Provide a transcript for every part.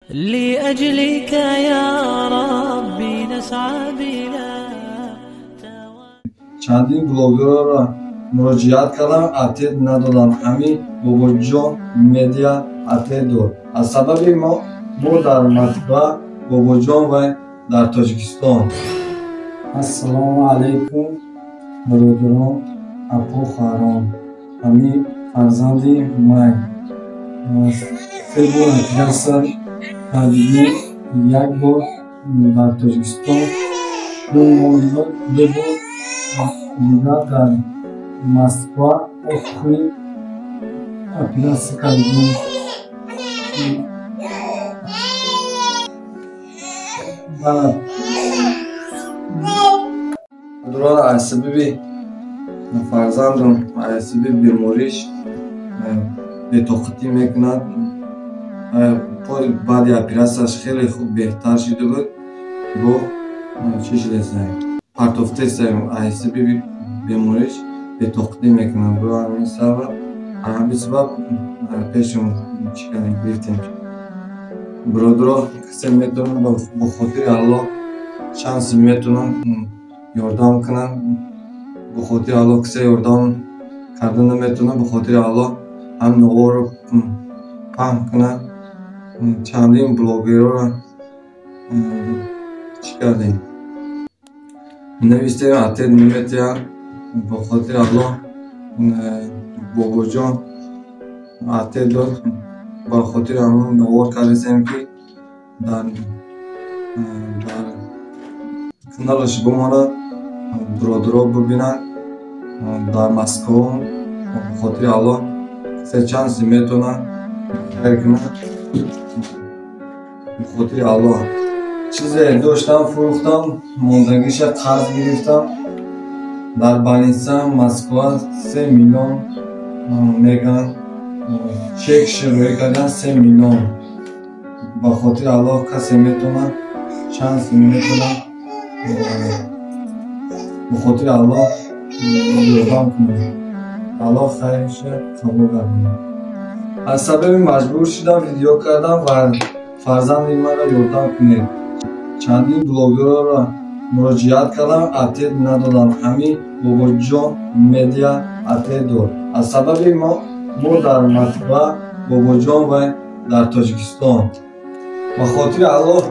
لأجلك يا ربي نسعى بلا. Чандин блогерро муроҷиат кардам, ответ надоданд. Ҳамин Бобоҷон Медиа ответ дод. Аз сабаби мо дар Москва, Бобоҷон ва дар Тоҷикистон. Ассалому алайкум, бародарон, апо, хоҳарон. Ҳамин фарзанди май се бор оператсия кардем, як бор дар Тоҷикистон, ду бор дигар дар Москва охири оператсия кардем. Бародарон, аз сабаби фарзандам, аз сабаби бемориш бетоқатӣ мекунад. Баъди оператсияш хеле хуб беҳтар шуда буд, бо чӣ шудааст, партофтааст. Аз сабаби бемориш бетоқатӣ мекунад. Бо ҳамин сабаб пешам чӣ кардем, гирифтем. Бародарон, касе метавонад бо хотири Аллоҳ шанси метавонад ёрдам кунад. Бо хотири Аллоҳ касе ёрдам карда наметавонад, бо хотири Аллоҳ ҳам наворро паҳн кунад. Чандин блогерро чӣ кардем, навистем, ответ наметиҳанд. Бо хотири Аллоҳ Бобоҷон ответ дод. Ба хотири ҳамон навор кардем, ки дар каналаш бимонад, бародаро бибинанд. Дар Москва бо хотири Аллоҳ касе чанд сум метавонад хайр кунад. Бо хотири Аллоҳ чизе доштам, фурӯхтам, мондагиша қарз гирифтам. Дар больница Москва 3 миллион мегӯянд, чек широӣ кардан 3 миллион. Ба хотири Аллоҳ касе метавонад чанд сум метавонад бо хотири Аллоҳ ёрдам кунад. Аллоҳ хайрша қабул гардонад. Аз сабаби маҷбур шудам видео кардам ва фарзанди маро ёрдам кунед. Чандин блогерро муроҷиат кардам, ответ надоданд. Ҳамин Бобоҷон Медиа ответ дод. Аз сабаби мо дар Москва, Бобоҷон ва дар Тоҷикистон. Ба хотири Аллоҳ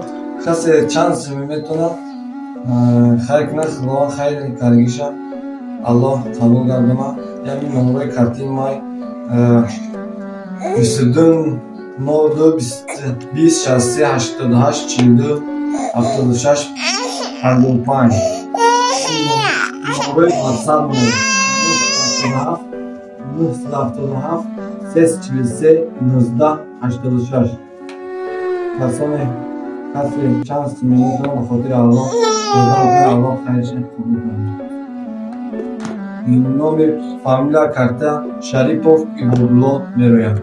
касе чанд сум метавонад хайр кунад, Худованд хайр кардагиша Аллоҳ қабул гардонад. Яъне номерои картаи май 22 02 20 63 88 42 76 55. Номерои WhatsApp 977 977 343 19 86. Касоне касе чанд сум метавонад ба хотири Аллоҳ ёрдам кунад, Аллоҳ хайрша қабул гардонад. Номи фамилия карта Шарипов Ибодулло мерояд.